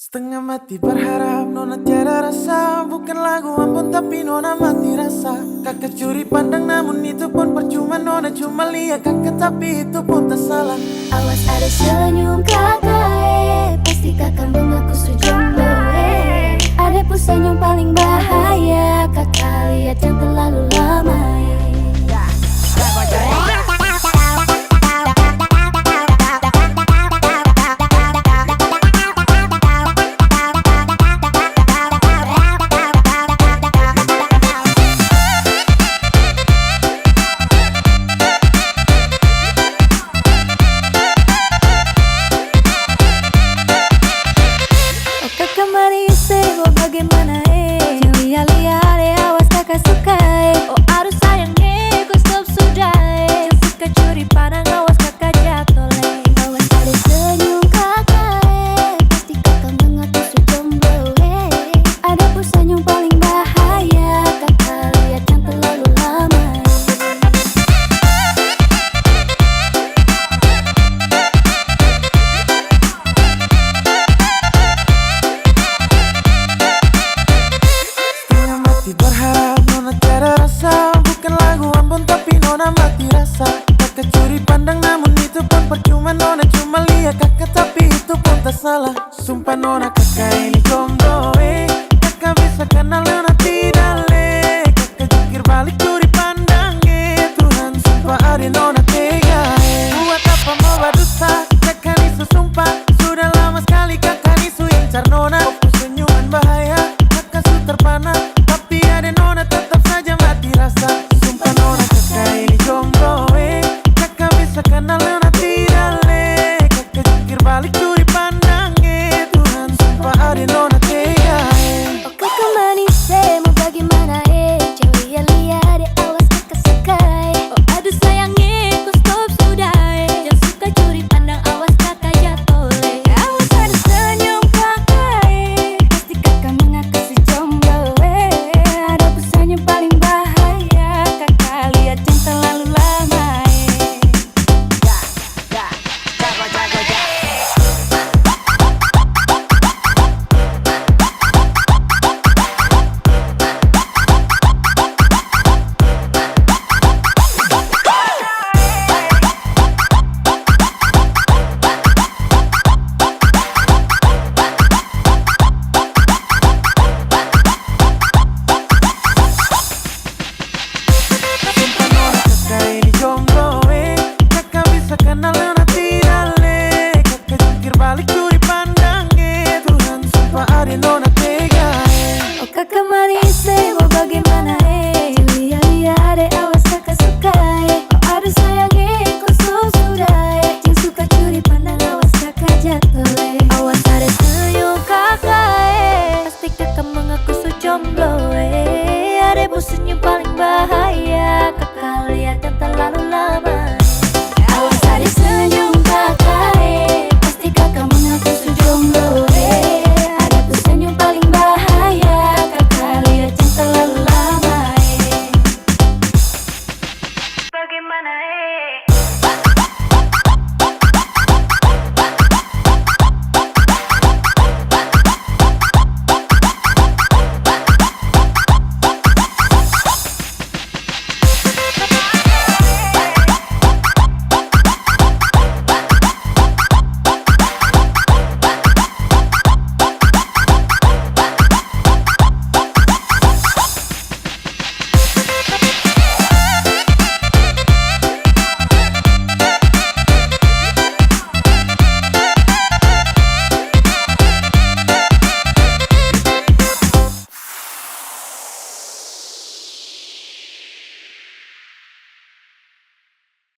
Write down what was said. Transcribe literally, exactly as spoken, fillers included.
Setengah mati berharap nona tiada rasa. Bukan lagu ampun tapi nona mati rasa. Kakak curi pandang namun itu pun percuma. Nona cuma lihat kakak tapi itu pun tak salah. Awas ada senyum kakak eh, pasti kakak mengaku su jomblo eh. Ada pun senyum paling bahaya. Kakak lihat yang terlalu lama eh. Oh kakak manis eh, mau bagaimana eh? Lia lia de awas kakak suka eh. Oh aduh sayang eh, kau stop sudah eh. Jangan suka curi pandang, awas kakak jatuh le. Awas ada senyum kakak eh, pasti kakak mengaku su jomblo eh. Ada pun senyum paling bahaya, kakak lihat yang terlalu lama eh. Setengah mati berharap nona tiada rasa. Bukan lagu ampun tapi nona mati rasa. Kakak curi pandang namun itu pun percuma. Nona cuma lihat kakak tapi itu pun tak salah. Sumpah nona kakak ini jomblo eh. Kakak bisa kenal nona tidak le. Kakak jungkir balik curi pandang eh. Tuhan sumpah ade nona tega eh. Buat apa mau badusta? Kakak ni su sumpah. Sudah lama sekali kakak ni su incar nona. Kau pu senyuman bahaya. Kakak su terpana. Tapi ade nona tetap saja mati rasa. Sumpah nona kakak ini jomblo eh. Kakak bisa kenal nona tidak le. Kakak jungkir balik curi pandang eh. Tuhan sumpah ade nona tega eh. Oh kakak manis eh, mau bagaimana eh? Jangan lia-lia de awas kakak suka eh. Oh aduh sayang eh, kau stop sudah eh. Jangan suka curi pandang, awas kakak jatuh le. Awas ada senyum kakak eh, pasti kakak mengaku su jomblo eh. Ada pun senyum paling bahaya, kakak lihat yang terlalu lama eh. Sumpah nona kakak ini jomblo eh. Kakak bisa kenal nona tidak le. Kakak jungkir balik curi pandang eh. Tuhan sumpah ade nona tega eh. Oh kakak manis eh, mau bagaimana eh? Lia-lia de awas kakak suka eh. Oh aduh sayang eh, kau stop sudah eh. Jangan suka curi pandang, awas kakak jatuh eh. Awas ada senyum kakak eh. Pasti kakak mengaku su jomblo eh. Ada pun senyum paling bahaya. Kakak lihat yang terlalu lama